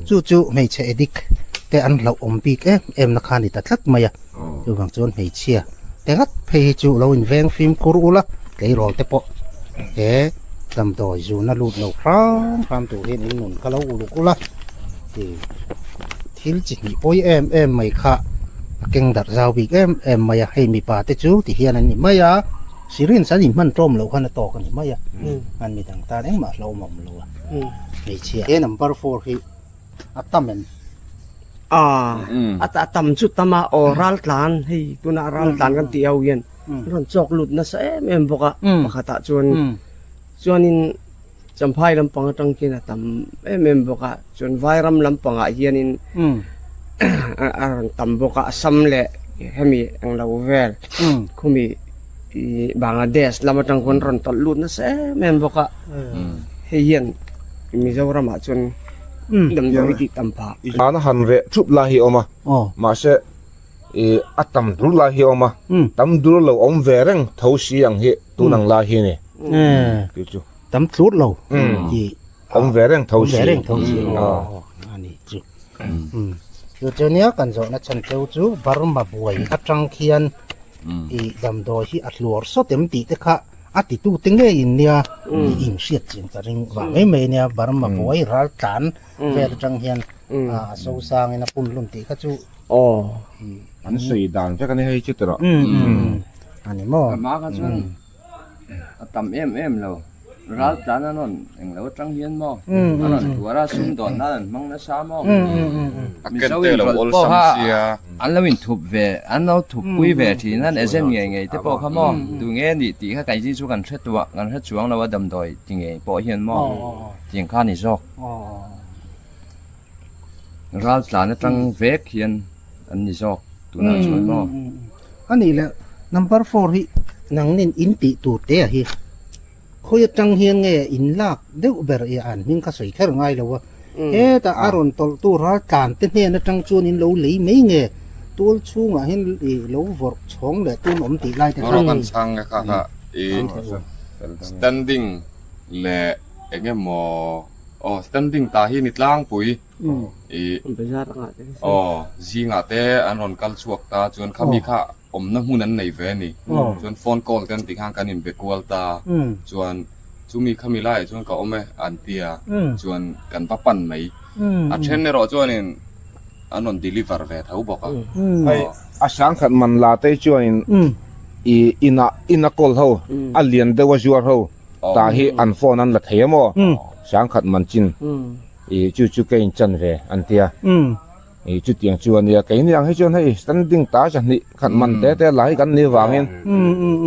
chu chu hmeichhe addict te an hlauhawm bik em em na kha a ni ta tlat mai a chuvang chuan hmeichhia te ngat phei hi chu lo inveng fimkhur ula tleirawl te pawh he damdawi zuna lut lo hram hram tur hian in nun kha lo uluk ula tih thil chi hnih pawi em em mai kha a keng darh zau bik em em mai a hei mipa te chu ti hian an ni mai a syringe an inhman tawm loh khan a tawk a ni mai a an midang tan engmah hlauhawm a awm lo a hmeichhia he number four hi a tam em? A a tam chu tam a aw ral tlan hei tuna ral tlan kan tih ho hian rawn chawk lut nasa em em bawk a pakhatah chuan chuanin Champhai lampang atang khian a tam em em bawk a chuan Vairam lampangah hianin a rawn tam bawk a Assam leh hemi englo vel khumi ih Bangladesh lam atang khawn rawn tawlh lut nasa em em bawk a hei hian Mizoramah chuan damdawi tih tam phah. Zana han reh thup lai hi a awm a, mahse ih a tam dur lai hi a awm a, tam dur lo awm ve reng tho si ang hi tun ang lai hi a ni tih chu. Tam tlut lo tih awm ve reng tho si. Awm ve reng tho si a ni chu. Chu chu nia kan zawhna chhan cheu chu Burma buai atang khian ih damdawi hi a hluar sawt em tih te kha a titu te ngei in nia i in hriat chin ka ring vang mai mai nia Burma buai ral tlan vel atang hian a so sang in a pun hlun tih kha chu aw an sawi dan vek a ni hei chu tawh a ni maw a hma kha chuan a tam em em lo. Ral tlan an rawn eng lo atang hian maw an rawn tuar a, sumdawn nan an hmang nasa maw? Mizo inrawlh pawh kha an lo inthup ve, an lo thup pui ve thin an agent ngei ngei te pawh kha maw tu nge nih tih kha kei chu kan hre tuah, kan hre chuang lo a damdawi ti ngei pawh hian maw tiang kha a ni zawk. Ral tlan atang vek hian an ni zawk tunah chuan maw. A nih leh number four hi nangnin in tih tur te a hi. Khawi atang hian nge in lak deuh ber i an hming kha sawi kher ngai lo a. Hetah a rawn tawlh tu ral tlan te hnen atang chuan in lo lei mai nge tual chhungah hian i lo vawrh chhawng leh tun awm tih lai te kha. Rawk an chhang nge kha kha i standing leh eng emaw aw standing tah hi ni tlangpui i aw zingah te an rawn kal chhuak ta chuan khami kha awmna hmun an nei ve a ni. Chuan phone call te an tih khan kan inbe kual ta. Chuan chumi khami laiah chuan ka awm e an ti a, chuan kan va pan mai. A then erawh chuanin an rawn deliver ve tho bawk a. Hei a sangkhat man la te chuanin i inah ina call ho a lian deuh a zuar ho tah hi an phone an la thei a maw? Sangkhat man chin i chu chu ka inchan ve an ti a. I chutiang chu a nia, keini ang hi chuan hei standing ta zahnih khat man te te la hi kan ni vangin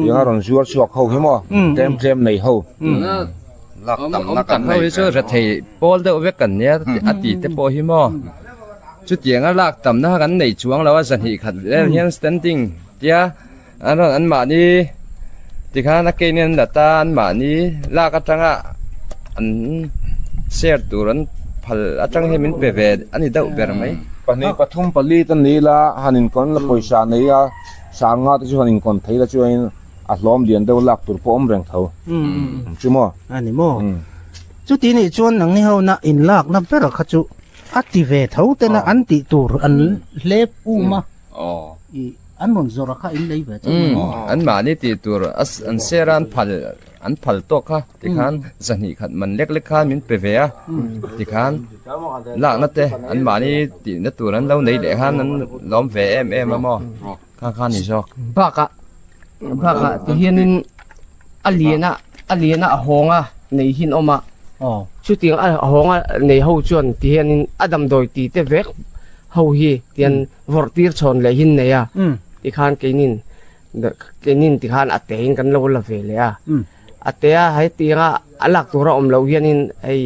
tiang a rawn zuar chhuak ho hi maw tlem tlem nei ho. Awm tak ho hi chu rethei pawl deuh vek kan nia a ti te pawh hi maw chutiang a lak tamna kha kan nei chuang lo a zahnih khat vel hian standing tia an rawn anmahni tikhan a keini an la ta anmahni lak atanga an share tur an phal atang hian min pe ve a ni deuh ber mai. Pahnih pathum pali te ni ila han inkawn la pawisa nei a sanga te chu han inkawn thei la chuanin a hlawm lian deuh lak tur pawh awm reng tho chu maw. A ni maw? Chuti nih chuan nangni ho na inlakna ber kha chu a ti ve tho tena an tih tur an hlep um a. I an rawn zawrh a kha in lei ve chu maw? An mahni tih tur an share a an phal an phal tawk kha tikhan zahnih khat man lek lek khan min pe ve a tikhan lakna te an mahni tihna tur an lo nei leh khan an lawm ve em em a maw kha kha ni zawk. Bakah bakah ti hianin a lian a a lian a a hawng a nei hin awm a chutiang a hawng a nei ho chuan ti hianin a damdawi ti te vek ho hi tian vawrh tir chhawn leh hin nei a tikhan keinin keinin tikhan a tein kan lo la ve leh a a te a hetianga a lak tur a awm loh hianin hei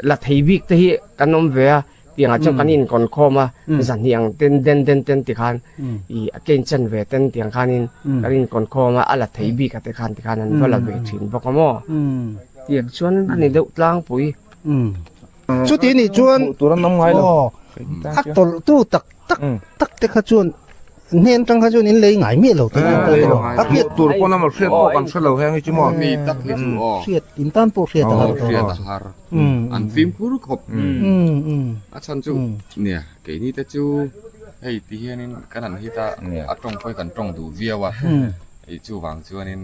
la thei bik te hi kan awm ve a tiangah chuan kan inkawn khawm a zahnih ang ten den den ten tikhan ih a kein chen ve ten tiang khanin kan inkawn khawm a a la thei bik a te khan tikhan an va la ve thin bawk a maw tiang chuan a ni deuh tlangpui. Chuti nih chuan aw a tawlh tu tak tak tak te kha chuan hnen tang kha chuan in lei ngai miah lo te a hriat tur pawn a hriat pawh kan hre lo heng hi chu maw mi tak hi chu aw hriat in tan pawh hriat a har hriat a har an fimkhur khawp a chhan chu nia keini te chu hei ti hianin kan han hit a a tawng pawh hi kan tawng duh viau a hei chuvang chuanin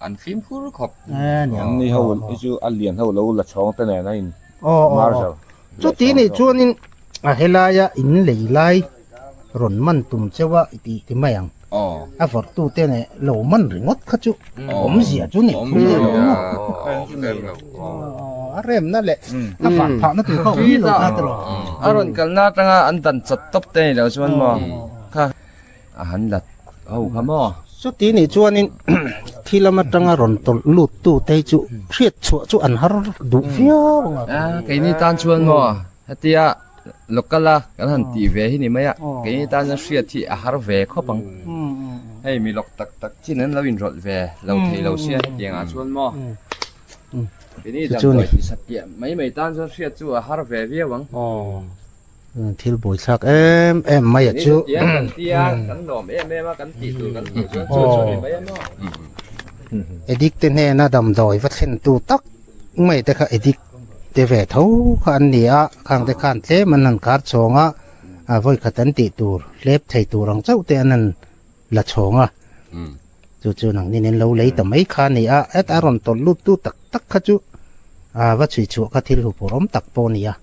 an fimkhur khawp an ni ho hi chu a lian ho lo la chhawng te nen a in marzel chuti nih chuanin a helaia in lei lai rawn man tum cheu a ti ti mai ang a vawrh tu te nen lo man ringawt kha chu awmzia chu ni thung lo a remna leh a fah phahna tur kha awm lo kha tiraw a rawn kalna atanga an dan chat tawp te ni lo chuan maw kha A han lat ho kha maw? Chuti nih chuanin thi lam atanga rawn tawlh lut tu te chu hriat chhuah chu an har duh viau ang a. A, keini tan chuan maw hetia local a kan han tih ve hi ni mai a, keini tan chuan hriat hi a har ve khawp ang. Hei mi lawk tak tak chin an lo inrawlh ve lo thei lo sia hetiang ah chuan maw. Keini damdawi ti sat piah mai mai tan chuan hriat chu a har ve viau ang. Thil buaithlak em em mai a chu. Kan tia kan lawm em em a kan tih tur kan hmuh chuan chu chu ni mai a maw. Addict te hnena damdawi va thlen tu tak mai te kha addict te ve tho kha an ni a, khang te khan tlem an han kar chhawng a, a vawi khat an tih tur hlep thei tur ang chauh te an han la chhawng a, chu chu nang nin in lo lei ta mai kha a ni a, heta a rawn tawlh lut tu tak tak kha chu a va chhui chhuah kha thil huphurh awm tak pawh a ni a,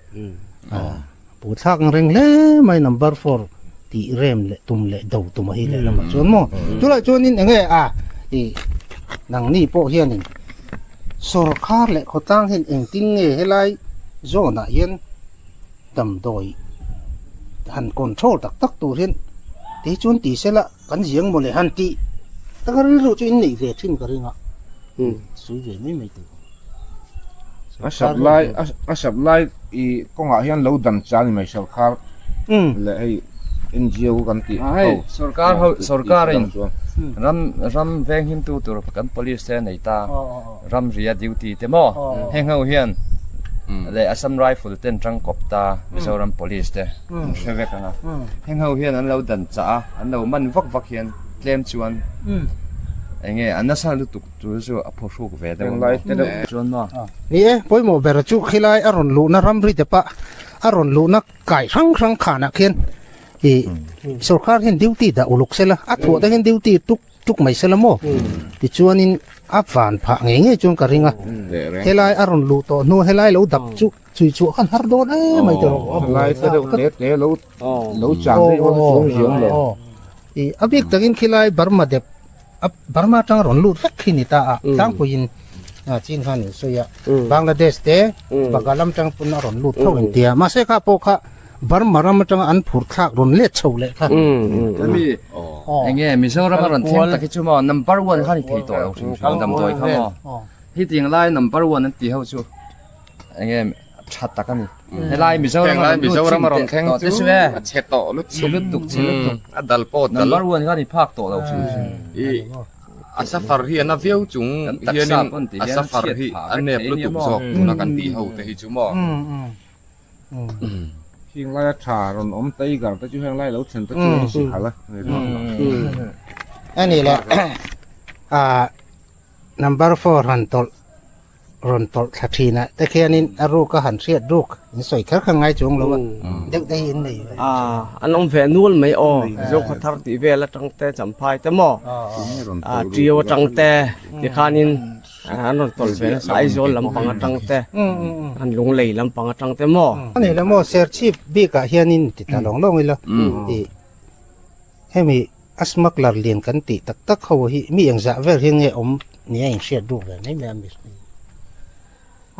pu thlak ang reng hle mai number four tih rem leh tum leh do tum a hi leh lamah chuan maw chulai chuanin eng nge a ih nangni pawh hianin. Sorkar leh khawtlang hian engtin nge helai zone ah hian damdawi han control tak tak tur hian tei chuan ti sela kan ziang mawle han tih taka rilru chu in neih ve thin ka ring a sawi ve mai mai tur. A supply a supply i kawngah hian lo dan cha ni mai sorkar leh hei NGO kan tih ho sorkar ho sorkar in ram ram veng him tu tur kan police te nei ta ram ria duty te maw heng ho hian leh Assam Rifle ten tang kawp ta Mizoram police te an hre vek anga heng ho hian an lo dan chah a an lo man vak vak hian tlem chuan enge an nasa lutuk chu chu a phuhruk ve deuh a chuan maw Ni e, pawimawh ber chu khilai a rawn luhna ramri te pah a rawn luhna kai hrang hrang khanah khian ih sorkar hian duty dah uluk sela a thuah te hian duty tuk tuk mai sela maw tichuanin a van phah ngei ngei chuan ka ring a helai a rawn luh tawh hnu helai lo dap chu chui chhuah khan har dawn em mai tawh helai te deuh te te lo lo chang rih awn chuang ziang lo ih a bik takin khilai Burma dep a Burma atanga rawn lut vek khi ni ta a tlangpuiin chin khan in sawi a Bangladesh te Bagalam atang pawn a rawn lut tho in tia mahse kha pawh kha Burma ram atanga an phur thlak rawn let chho leh kha mi enge Mizoram a rawn thleng tak hi chu maw number one kha ni thei tawh lo hrim hrim damdawi kha maw hi tiang lai number one an ti ho chu enge tha tak a ni helai Mizoram a rawn Mizoram a rawn thleng chu a chhe tawh lutuk chhe lutuk chhe lutuk a dal pawh dal number one kha ni phak tawh lo hrim hrim i a safar hi a na viau chung hianin a safar hi a nep lutuk zawk tuna kan tih ho te hi chu maw Heng laia tha rawn awm tiger te chu heng lai lo thlen te chu an si khalh a. Ani leh ah number 4 han tawlh rawn tawlh thla thin a te khianin a ruk a han hriat ruk in sawi kher kha ngai chuang lo a deuh te hi in nei ve. Ah an awm ve nual mai aw Zokhaw thar tih vel atang te Champhai te maw ah Ṭiau atang te tikhanin An rawn tawlh ve nasa Aizawl lampang atang te, an Lunglei lampang atang te maw? A ni lo maw, Serchhip bikah hianin ti ta lawng lawng ila i hemi a smuggler lian kan tih tak tak ho hi mi engzah vel hi nge awm nia inhriat ruk ve mai mai a mi?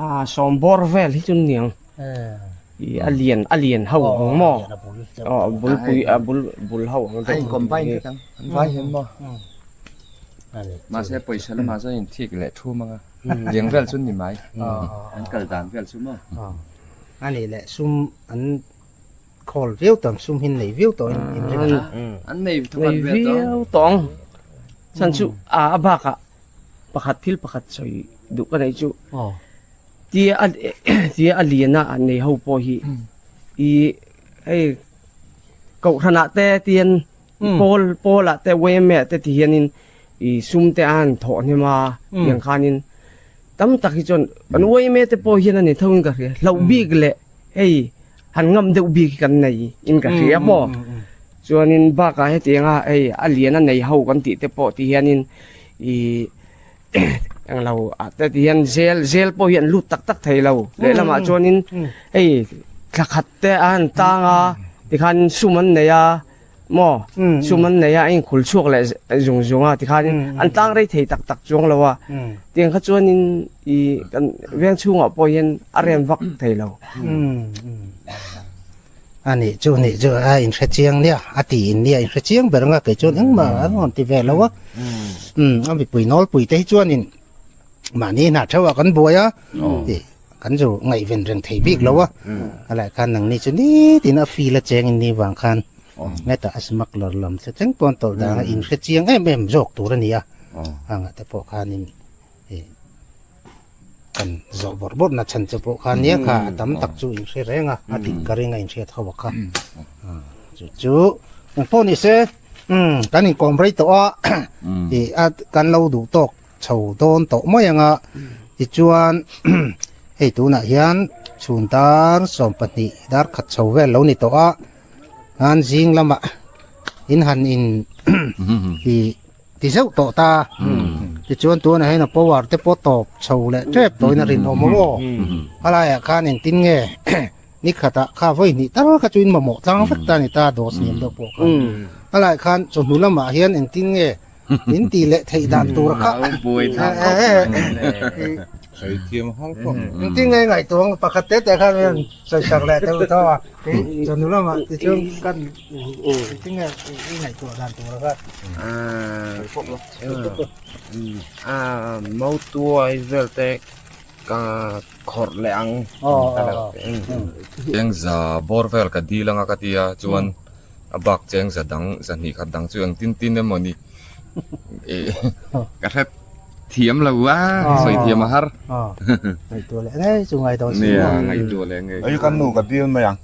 A sawmbawr vel hi chu niang i a lian a lian ho ang maw? Aw bulpui a bul bul ho ang deuh. A in combine vek ang an vai hian maw? Mahse pawisa lamah chuan in thik leh thum anga liang vel chu ni mai an kal dan vel chu maw. A nih leh sum an khawl viau tawh sum hi an nei viau tawh in in ring a. An nei thawkhat vel tawh. Nei viau tawh ang. Chhan chu a a bakah pakhat thil pakhat sawi duh ka nei chu tia a tia a lian a an nei ho pawh hi i hei kohhranah te tian Pawl pawl ah te yma ah te ti hianin i sum te a han thawh hnem a tiang khanin tam tak hi chuan kan yma te pawh hian a ni tho in ka hria hlauh bik leh hei han ngam deuh bik hi kan nei in ka hria maw chuanin bakah hetianga hei a lian a nei ho kan tih te pawh ti hianin i englo ah te ti hian zel zel pawh hi an lut tak tak thei lo lehlamah chuanin hei thla khat te a han tang a tikhan sum an nei a. Maw? Sum an nei a, a inkhul chhuak leh zung zung a tikhanin an tlang rei thei tak tak chuang lo a. Tiang kha chuanin i kan veng chhungah pawh hian a rem vak thei lo. A nih chu nih chu a inhre chiang nia, a ti in nia inhre chiang ber anga kei chuan engmah an rawn ti ve lo a. A mipui nawlpui te hi chuanin mahni hna theuhah kan buai a. Kan zu ngaihven reng thei bik lo a, a lai khan nangni chu nitin a feel a cheng in ni vang khan hetah a smuggler lam che thleng pawn tawlh dang a inhre chiang em em zawk tur a ni a, hangah te pawh khanin ih kan zawh bawrh bawrh na chhan che pawh khan nia kha a tam tak chu inhre reng a, a dik ka ring a inhriat ho a kha chu chu engpawh ni se kan inkawm rei tawh a ih a kan lo duh tawk. Chho dawn tawh mai ang a, tichuan hei tunah hian chhun dar 12 dar khat chho vel lo ni tawh a, an zing lamah in han in ti ti zeuh tawh ta, tichuan tunah hian a power te pawh tawp chho leh tep tawhin a rinawm ang aw, a laiah khan engtin nge ni khatah kha vawi hnih tal kha chu in mamawh tlang vek ta a ni ta dose niam deuh pawh khan, a laiah khan chawhnu lamah hian engtin nge. Min ti leh theih dan tur kha. Sawi thiam har khawp. Engtin nge ngaihtuah ang pakhat te te khan hian sawi sak leh deuh tho a, kei chawhnu lamah tichuan kan engtin nge i ngaihtuah dan tur a kha. Mautuai vel te ka khawrh leh ang. Cheng za bawr vel ka dil anga ka tia chuan a bak cheng za dang zahnih khat dang chu engtin tin emaw ni ka hre thiam lo a sawi thiam a har. Ngaihtuah leh ngei chu ngai dawn si. Nia ngaihtuah leh ngei. Ei kan nu ka dil mai ang.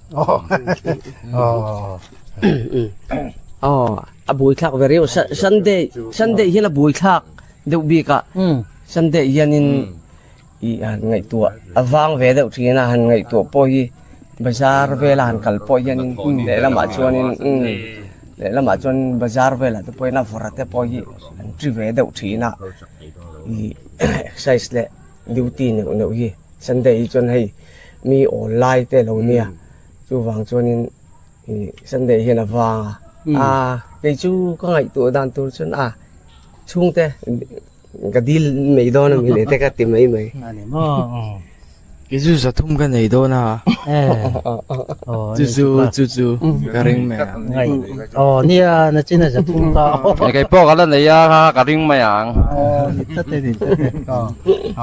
Aw a buaithlak ve riau Sunday Sunday hian a buaithlak deuh bik a Sunday hianin i han ngaihtuah a vang ve deuh thin a han ngaihtuah pawh hi bazar vela han kal pawh hianin lehlamah chuanin lehlamah chuan bazar velah te pawhin a vawrh te pawh hi an ṭi ve deuh thin a ih exercise leh duty neuh neuh hi Sunday hi chuan hei mi awl lai te lo nia chuvang chuanin ih Sunday hian a vang a a kei chu ka ngaihtuah dan tur chuan a chhungte. Ka dil mai dawn a mi le te ka ti mai mai. Ani maw. Kei chu zathum ka nei dawn a. Chu chu chu chu ka ring mai ang. Aw nia na china zathum ka. Kei pawh ka la nei a ka ring mai ang. Aw ni ta te ni ta te.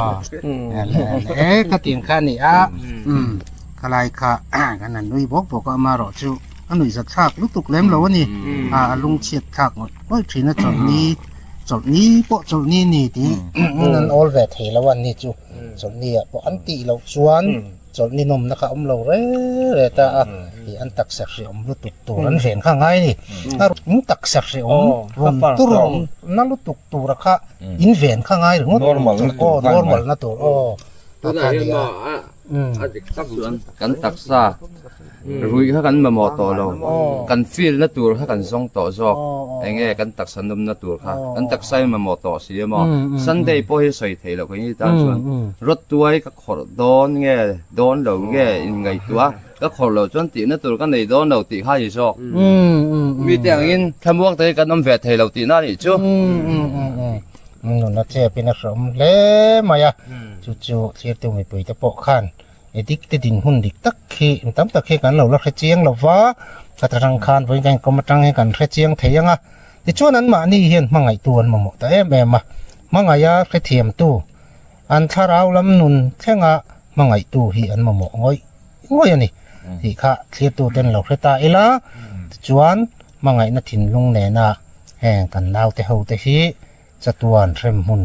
Aw. E ka tin kha ni a. Khalai kha kan han nui bawk bawk a amarawh chu a nuih zat thlak lutuk lem lo a ni. A lungchhiat thlak ngawih ngawih thin a chawlhni. Chawlhni pawh chawlhni ni tih an awl ve thei lo a ni chu chawlhni ah pawh an tih loh chuan chawlhni nawmna kha a awm lo re re ta a ih an taksa hreawm lutuk tur an ven kha a ngai a ni a in taksa hreawm rawn tur na lutuk tura kha in ven kha a ngai ringawt aw normal na tur aw a kha a ni a. A dik tak chuan kan taksa ruih kha kan mamawh tawh lo, kan feel na tur kha kan zawng tawh zawk, eng nge kan taksa nawm na tur kha kan taksa hi mamawh tawh si a maw? Sunday pawh hi sawi theih loh ka ni tan chuan rawt tuai ka khawrh dawn nge dawn lo nge inngaihtuah a, ka khawrh loh chuan tihna tur ka nei dawn lo tih kha a ni zawk. Mite angin thlamuang te hi kan awm ve thei lo tihna a nih chu. Nuna chep in a hreawm hle mai a, chu chu thlirtu mipui te pawh khan dik te dinhmun dik tak hi in tam tak hi kan lo la hre chiang lo va, ka ta tang khan vawiin kan inkawm atang hian kan hre chiang thei ang a, tichuan anmahni hian hmangaihtu an mamawh ta em em a, hmangaiha hrethiamtu an thlarau lam nun thlenga hmangaihtu hi an mamawh ngawih ngawih a ni tih kha thlirtu ten lo hre ta ila, tichuan hmangaihna thinlung nena heng kan naute ho te hi Chatuan hremhmun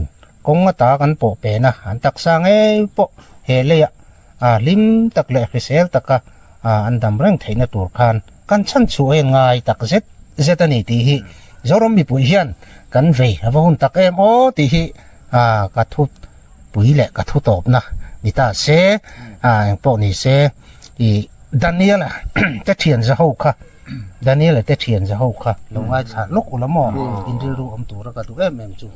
kawng ata kan pawh pen a, an taksa ngei pawh he leiah hlim tak leh hrisel taka an dam reng theihna tur khan kan chhan chhuah hian ngai tak zet zet a ni tih hi Zoram mipui hian kan vei a va hun tak em aw tih hi ka thu pui leh ka thu tawpna ni ta se, engpawh ni se ih Daniel-a te thian zaho kha. Daniel-a te thian za ho kha lo ngaithla lawk ula maw? In rilru awm tura ka duh em em chu.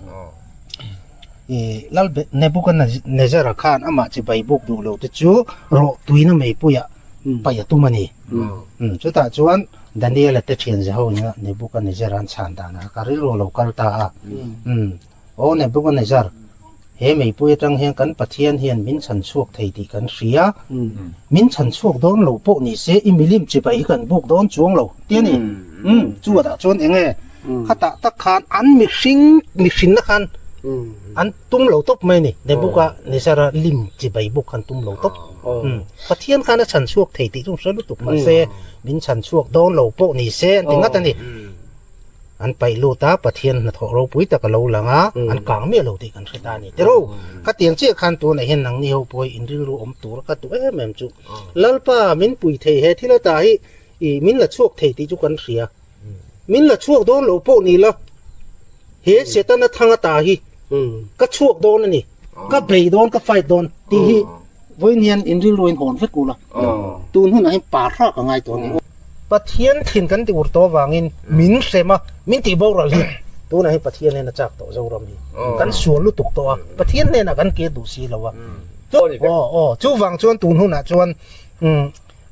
I Lal Nebuchadnezzar-a khan amah chibai buk duh lo te chu rawh tuina meipuiah paih a tum a ni. Chutah chuan Daniel-a te thian za ho nia Nebuchadnezzar-a an chhan danah ka rilru a lo kal ta a. Aw Nebuchadnezzar, he meipui atang hian kan Pathian hian min chhan chhuak thei tih kan hria. Min chhan chhuak dawn lo pawh ni se i milim chibai hi kan buk dawn chuang lo ti a ni. Umm, chu adah chuan eng nge? Khatah tak khan an mihring mihrinna khan an tum lo tawp mai a ni. Nebuchadnezzar-a lim chibai buk khan tum lo tawp. Umm, Pathian khan a chhan chhuak thei tih chu hre lutuk mahse min chhan chhuak dawn lo pawh ni se an ti ngat a ni. An paih lut a, Pathian hnathawh ropui tak a lo lang a, an kang miah lo tih kan hre ta a ni. Tiro, khatiang chiah khan tunah hian nangni ho pawh hi in rilru awm tur ka duh em em chu. Lalpa, min pui thei he thil ata hi i min la chhuak thei tih chu kan hria. Min la chhuak dawn lo pawh ni la, he Setana thang ata hi ka chhuak dawn a ni, ka bei dawn, ka fight dawn tih hi vawiin hian in rilru in hawn vek ula, tun hunah hian par hrak a ngai tawh a ni. Pathian thin kan ti ur tawh avangin min hrem a, min tih boral hi tunah hian Pathian hnena chak tawh Zoram hi kan sual lutuk tawh a, Pathian hnenah kan kir duh si lo a. Aw aw chuvang chuan tun hunah chuan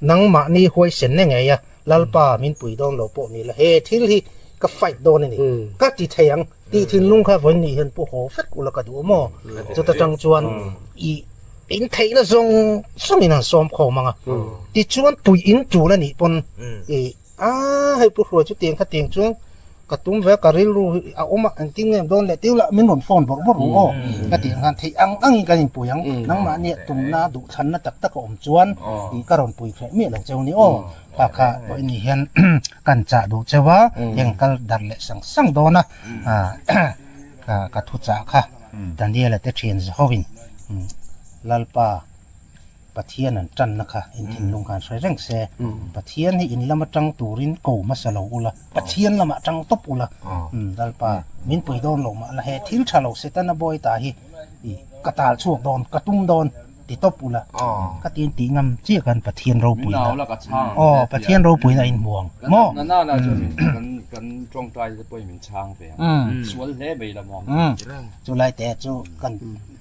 nangmahni huaisen na ngei a, Lalpa min pui dawn lo pawh ni la he thil hi. ka fight dawn a ni ka ti thei ang tih thinlung kha vawiin ni hian pu haw vek ula ka duh maw chuta tang chuan i in theihna zawng zawngin an sawm khawm ang a tichuan pui in tul a nih pawn i a hei pu hruai chu tiang kha tiang chuan ka tum ve a ka rilru hi a awm a engtin nge dawn leh tiu lah min rawn phone bawrh bawrh ru aw ka tih ang khan theih ang angin kan inpui ang nangmahnia tumna duhthlanna tak tak a awm chuan i ka rawn pui hreh miah lo cheu ni aw. Kha kha pawh ini hian kan chah duh cheu a, heng kal darh leh sang sang dawn a, ka thu chah kha Daniel-a te thian zahovin Lalpa Pathian an tanna kha in thinlung khan hre reng se, Pathian hi in lama tang turin ko hmasa lo ula, Pathian lamah tang tawp ula, Lalpa min pui dawn lo mah la he thil tha lo Setana bawi ta hi ka tal chhuak dawn, ka tum dawn. Ti tawp ula ka tin tih ngam chiah khan Pathian ropuina aw Pathian ropuina a inhmu ang maw chu lai te chu kan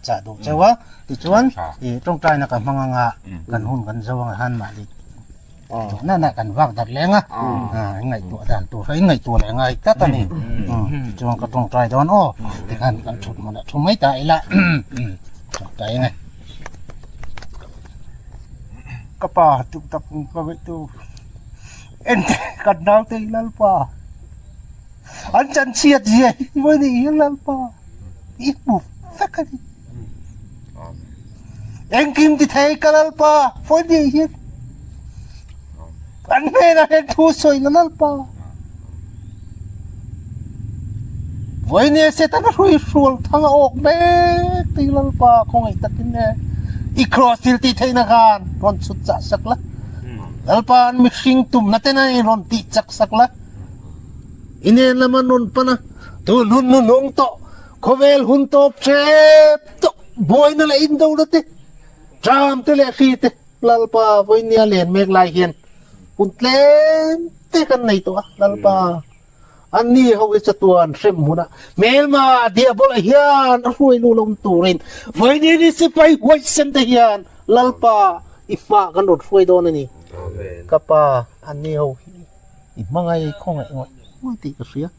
chah duh cheu a tichuan i tawngtaina ka hmang anga kan hun kan zo anga han mahni na na kan vak darh leng a ngaihtuah dan tur kha in ngaihtuah leh ngai tlat a ni tichuan ka tawngtai dawn aw tikhan kan thut hmunah thu mai ta ila tawngtai ange ka pa tuk tak ka ngaihtu en kan naute hi lalpa an chanchhiat zia hi mawi nih hi lalpa i hmu vek a ni. Engkim ti thei ka Lalpa fawi ni hian an hnenah hian thu sawi la Lalpa vawi nia Setana hrui hrual thang a awk mek tih Lalpa khawngaih takin e i cross thil tih theihna khan rawn chhut chah sak la Lalpa an mihring tumna ten a rawn tih chak sak la i nen lama rawn pan a tun hun hnuhnung tawh Khawvel hun tawp hrep tawh buaina leh indona te, tram te leh hri te Lalpa vawinia len mek lai hian hun tlem te kan nei tawh a, Lalpa anni ho hi chatuan hrem hunah hmelma diabola hian a hruai lu lo turin vawinia ni sipai huaisen te hian Lalpa i hma kan rawn hruai dawn a ni. Ka pa anni ho hi i hmangai khawngaih ngawih ngawih tih ka hria.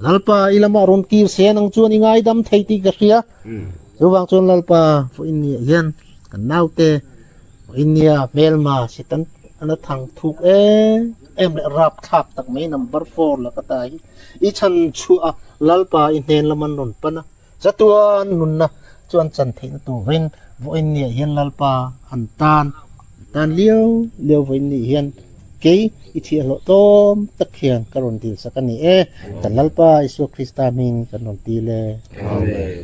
Lalpa i lamah rawn kir se nang chuan i ngaidam thei tih ka hria. Chuvang chuan Lalpa vawiin ni ah hian kan naute vawiin nia hmelma Satan an a thang thuk em em leh rapthlak tak mai number four la ka ta hi i chhan chhuah a Lalpa i hnen lam an rawn pan a chatuan nunna chuan chan theihna turin vawiin ni ah hian Lalpa an tan tan liau liau vawiin ni hian Kei i chhiahhlawh tlawm tak hian ka rawn dil sak a ni e, kan Lalpa Isua Krista hming kan rawn dil e. Amen.